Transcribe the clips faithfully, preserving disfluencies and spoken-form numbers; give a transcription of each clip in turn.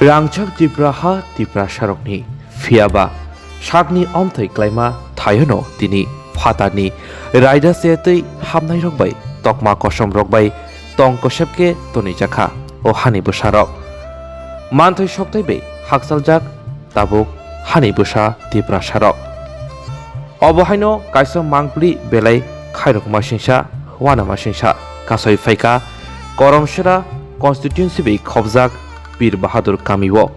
Rangchak Tripura ha Tiprasarokni, phiyaba sakni omthai klaima thaiono tini phatarni raida se twi hapnairok bai tokma kosomrok bai tong kosep khe tonwi jakha o hani bwsarok. Manthai sokthai bai hakchaljak tabuk hani bwsa Tiprasarok. Obo haino kaisa mangpili belai khairokma singsa, uanama singsa kasoi phaikha Koromsora constituency bai khobjak Bir Bahadur kamio.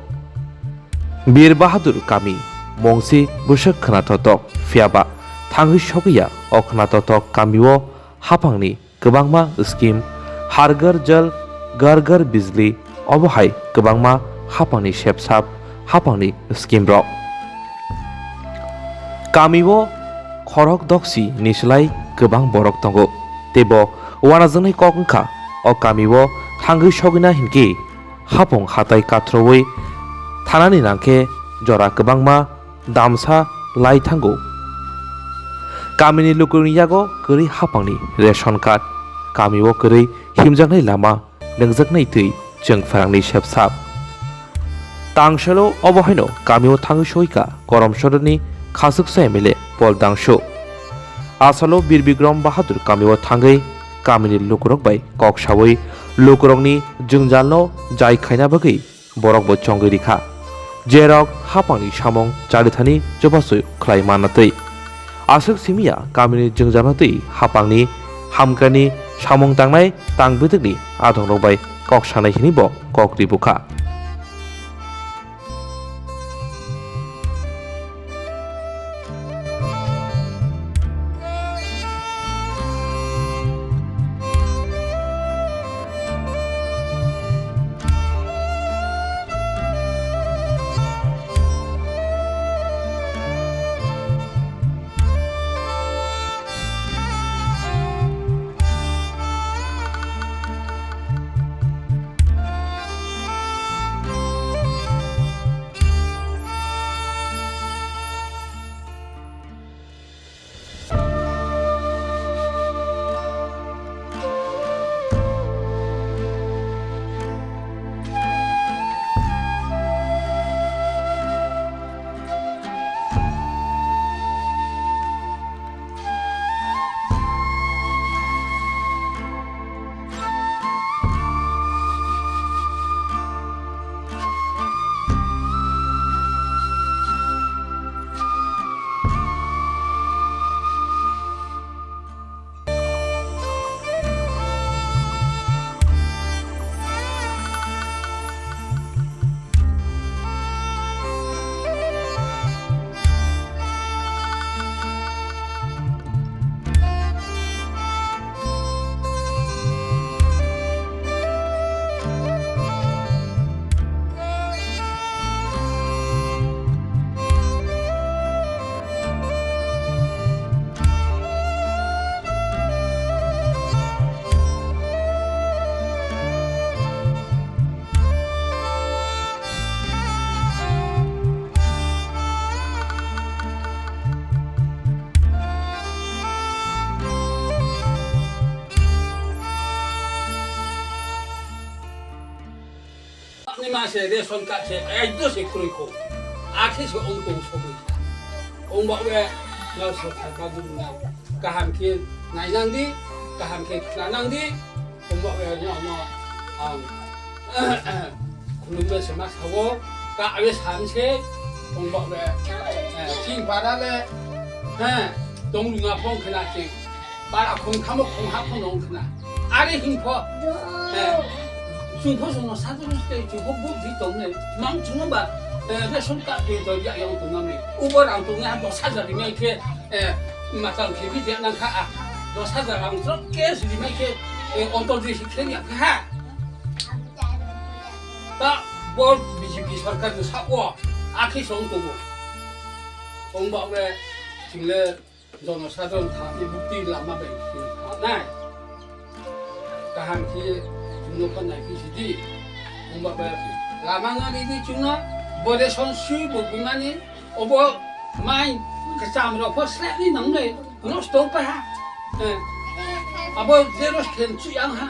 Bir Bahadur kami mungsi bwswk khwnatotok, phiyaba thangwi sogwi ya o khwnatotok kamio haphangni kwbangma scheme, Har Ghar Jal, Ghar Ghar Bijli, obo hai kwbangma haphangni sepsap haphangni scheme rok. Kamio khorok doksi ni slai kwbang borok tongo, teibo uanajaknai kok wngkha o kamio thangwi sogwina hinkhe hapung hatai kathroui thanani nangkhe jora kwbangma damsa lai thango. Kamini lukurokni yago kwrwi haphangni ration card, kamio kwrwi himjaknai lama, nangjaknai twi chwng phrangni sepsap. Tangsalo obo haino kamio thangwi soika Koromsorani khasuksa M L A Paul Dangsu. Asalo Bir Bikram Bahadur kamio thangwi kamini lukurok bai kok saui lukurokni jwngjalno jai khaina bagwi borok bo chongwi rikha, jerok haphangni samung charithani chubachu khlai manna twi. Aswk simi ya kamini jwngjalno twi haphangni hamkrani samung tangnai tang bwtwkni adongrok bai kok sanai hwnwi bo kok ri bukha. Ni ma se ration card se, ekdo se kwrwi kho. Akhe se ong tong sogwi. Ong ba we, no sorkar ba dum na. Kaham khe nainang di, kaham khe khna nang di. Ong ba we no, no, ang khulumno se ma sawo, ka awe sam se, ong ba we, eh, ching para le, he, tong lunga phong khna ching. Para khong khamo khong ha khong nong khna. Are hing pho. Eh, chwng pho chwng no sa jor se, chwng pho budhi tong ne. Mang chwng ba, eh, ration card pe do ya yang tong nang ne. Ubo rang tong ne ha dos hajar ri mai khe, eh, ma tang khe bi ya nang kha a. Dos hajar ang tro cash ri mai khe, eh, ontor di si khe ya kha. Ta bo B J P sarkar ni sa o, akhe song tongo. Ong ba we, chwng le Jonosadharon thani bukti lama bai thangnai. Kaham khe chwngno phan nai phi sidi. Wngba bai lama no ridi chwngno bo ration sui bo bumani obo mai kwcham rok pho sreni nangnai nosto pa ha. Eh, abo xerox khen chu yang ha.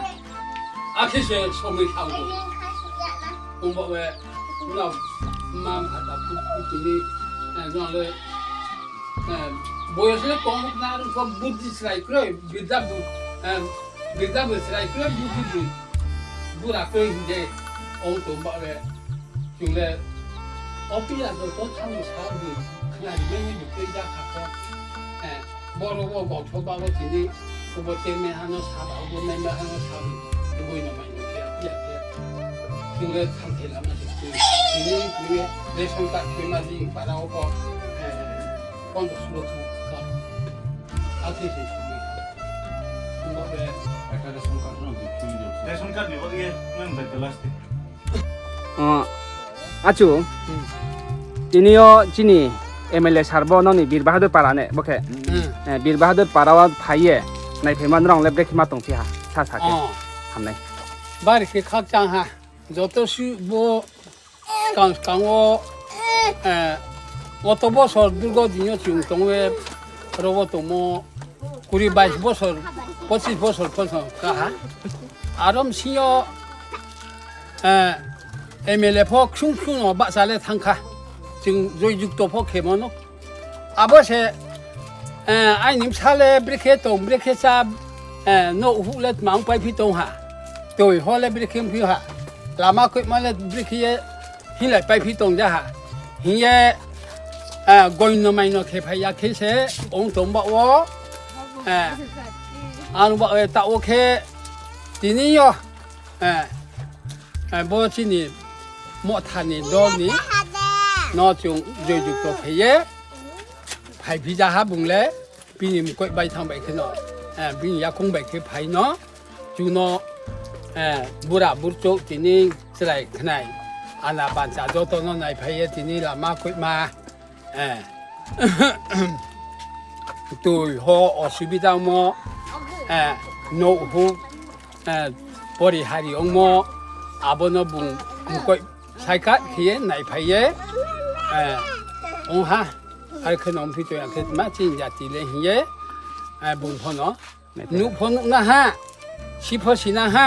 Akhe se somoi thang bo. Wngba bai Ulo mam ata put put ini, eh, no le, eh, boyos le kong na ru ko buddhi slai kroi, bidda bu, eh, bidda bu slai kroi, buddhi bu, bura kroi hinde, ong to ba le, chung le, opi ya to to thang sa bu, khna ri me ni bu kroi ja kha ko, eh, Borok o bokthok bago tini, obo chairman hano sabo, obo member hano sabo, obo no mai no khe, ya khe. Tini le thamthai lama se tini, tini, tini ration card khe ma di para o ko, eh, pondo sulo ka. Ati se sumi. Obo be. Ekta ration card no di, tini ration card. Ration card ni bagi nang bai last. O, achu, Hmm. Tini o chini M L A sir bo noni Bir Bahadur Para ne, bo khe? Hmm. Eh, Bir Bahadur Para o phai ye, naiphaima norok le brekhe ma tong phi ha, sa sa khe. Oh. Hamnai. Bari khe khakchang ha, joto su bo skang skang o, eh, oto bosor durgo dino chung tong we, robo tongmo kuri bais bosor, pochis bosor pono kaha. Arom sio, eh, M L A pho khung khung no bahcha le thang kha. Chwng joy jukto pho khe mano. Abo se, eh, aini bwsa le brekhe tong, brekhe cha, eh, no huk le tma wng pai phi tong ha. Twi ho le brekhe wng phi ha. Lama koima le brekhe ye hinlai pai phi tong ja ha. Hiye, eh, goino maino khe phai ya khe se ong tong ba o, eh, ang ba, eh, ta o khe tini yo, eh, eh, bo chini Mothani dol ni no chwng joy jukto khe ye phai phi ja ha bung le. Bini mukoi bai thang bai kheno, eh, bini yakung bai khe phai no, chuno, eh, bura burchuk tini chwrai khnai, ana bansa joto no nai phai ye tini lama koima, eh, twi ho osubida mo, eh, no hu, eh, pori hari ongmo, abono bung mukoi saikat khiye nai phai ye, eh, ong ha, ar kheno ong phi to ya khe ma chini jati le hiye, eh, bung phono. Nuk pho nuk na ha, si pho si na ha,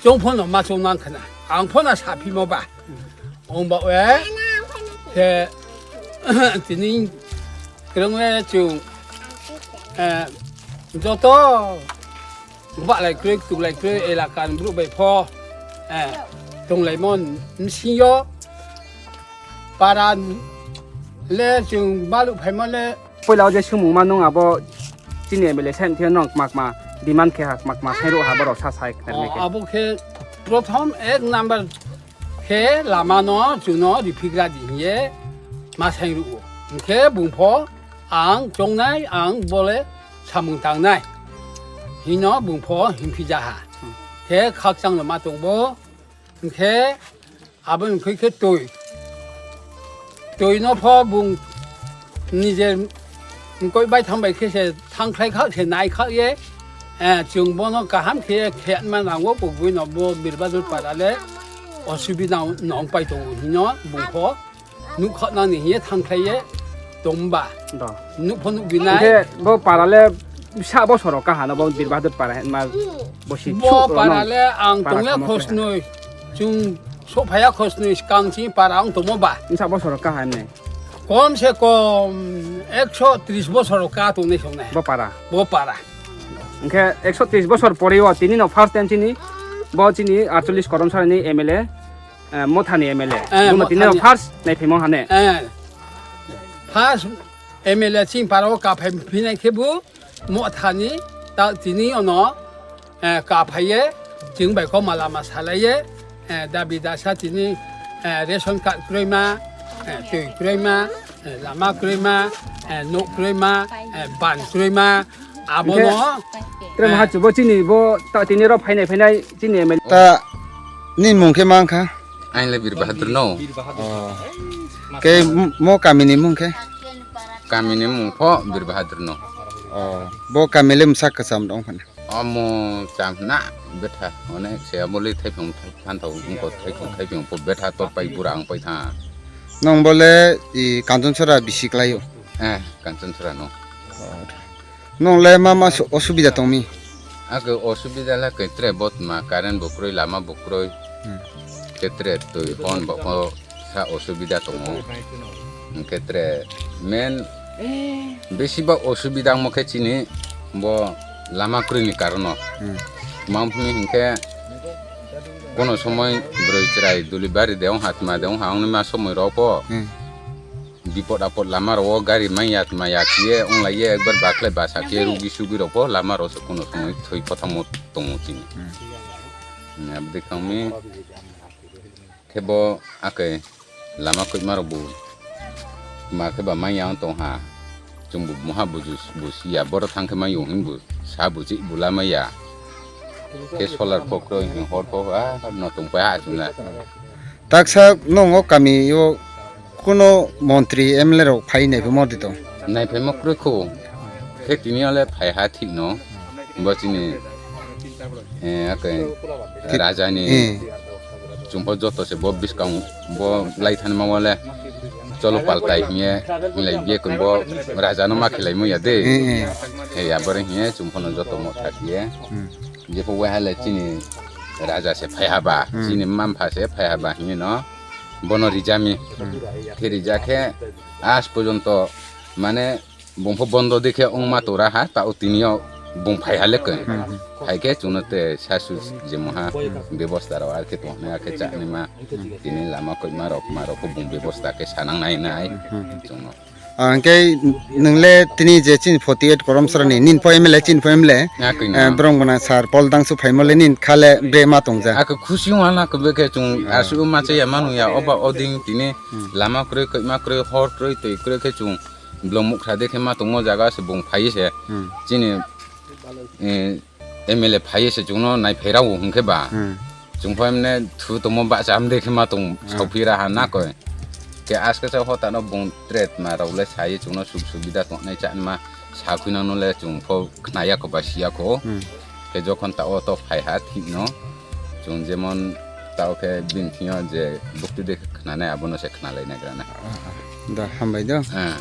chong pho no ma chong nang khna. Ang pho na sa phi mo ba. Ong ba we, khe, tini krong we chung, eh, joto, ba lai kroi, tuk lai kroi, elaka ni bru bai pho, eh, tong lai mo, nsi yo, para le chung balu phai mo le, Puila o je swngmung ma nung abo chini M L A sen thia nong kma kma demand khe ha, kma kma sen ro ha borok sa sai khe. Oh, khe. Abo khe prothom ek number khe lama no chuno riphigra di hiye ma sen ru o. Hingkhe bung pho ang chongnai ang bole samung tangnai. Hino bung pho himpi jaha. Hmm. Khe khakchang no ma tong bo. Hingkhe Aboni khui khe twi. Twi no pho bung nije mkoi bai thang bai khe se thang khlai kha se nai kha ye. Eh, chwng bono kaham khe khe ma nango, kubui no bo Birbadur para le osubida nong pai tongo hino bung pho nuk kha nang ni hiye thang khlai ye tong ba. Do. Nuk pho nuk binai. Hingkhe bo para le sa bosoro kaha no bo Bir Bahadur para ma bo si. Bo para le ang para tongya khosnoi. Chwng Sophaya khosnoi skang si para ang tomo ba. Bwsa bosor kaham ne? Kom se kom ekso tris bosor ka tongnai songnai. Bo para? Bo para. Hingkhe ekso tris bosor pore o tini no first time chini bo chini aatchollish Karamsara ni M L A, eh, Mothani M L A. Eh, Bono tini no Mothani. First naiphimo hane. Eh. First M L A chini para o kaphai phinai khe bo Mothani ta tini ono, eh, ka phaiye, chwng bai kok ma lama salaiye, eh, dabi dasa tini, eh, ration card kroima, eh, twi kroima, eh, lama kroima, eh, nok kroima, eh, ban kroima, abono, hingke, tre eh, maha chubo chini bo ta tini ro phainai phainai chini M L A. Ta ni mung khe mang kha? Ain le Bir Bahadur no. Oh. Ke m-, mo kami ni mung khe? Kami ni mung pho Bir Bahadur no. Oh. Bo kami le msa kwcham dong phana. Omo chamna betha, onek se amoli thaipung than thau, ungko thaipung, thaipung po betha tor pai bura ang pai tha. Nong bole i Kanchanchara bisi klaio? Eh, Kanchanchara no. Oh. Nong le ma ma su-, osubida tong mi? Ake osubida la ke tre bot ma current bo kroi, lama bo kroi. Hmm. Ke tre twi hon bo ko Kha osubida tongo. Hwnkhe tre main besiba osubida wngmo khe chini bo lama kwrwini karono. Hmm. Tma wngphini hinkhe kono somoi bwrwi chwrai delivery de wngha, tma de wngha, wngni ma somoi rok pho Hmm. bipod apod lama rok o gari manya tma ya khiye wngla ye ekbar bakhle basa khiye rugi sugi rok pho lama rok se kono somoi thwi phothangmo tongo chini. Hmm. Abdi khangmi. Khe bo akhe lama koima rok bo ma khe ba manya wng tong ha. Chwng bo moha buju busiya borok thang khe mayo hwn bo sa buji bo lama ya. Khe solar pho kroi hwn hor pho a no tong pa ha chwng na. Taksa nongo kami o kuno montri M L A rok phai nai phi modi to. Nai phai mo kroi kho. Khe tini ale phai ha thik no. Bo chini, eh, ake Thik. Raja ni Eh. chumpo joto se bo biskang bo lai than ma wale cholo paltai hiye, hinlai biye kun bo raja no ma khelai mo ya de. Eh, eh. He ya bore hiye chumpo no joto mo thak hiye. Hmm. Je pho wahale chini raja se phai haba, Hmm. chini mampha se phai haba hiye no bono rijami. Hmm. Khe rija khe as porjonto mane bungpho bondo dikhe wngma tora ha, ta o tini o bung phai ha lekhe. Hmm, hmm. Phai khe chwngno te sasu je moha bebosta rok ar khe tongna ar khe chani ma tini lama koima rok ma rok bung bebosta khe sanang nai nai Hmm, hmm. chwngno. Ah, hwnkhe nwng le tini je chini forty eight korom srani nin pho M L A chini pho M L A, Ya, koi na. Eh, borong gana sir Paul Dangsu phaimo le nin khale bre ma tongja. Ako khusi wngna khe be khe chwng Hmm. asu ma che ya manu ya oba oding tini Hmm. lama kroi koima kroi hor kroi twi kroi khe chwng Blong mukha de khe ma tongmo jaga se bung phai se. Hmm. Chini, eh, M L A phai se chwngno nai phairao hwnkhe ba. Hmm. Chwng phaimne thu tongmo ba cham de khe ma tong Hmm. sauphi raha na koi. Ke aske sa hota no bung tret ma rao le sai chwngno suk subida tongnai cha ma sa khui nang no le chwng pho khnaya kho ba siya kho. Hmm. Ke jokhon ta o to phai ha thik no. Chwng jemon ta o khe bini thing yo je bukti de khnanai abono se khnalai nai gra na. Da hambai do. Ah.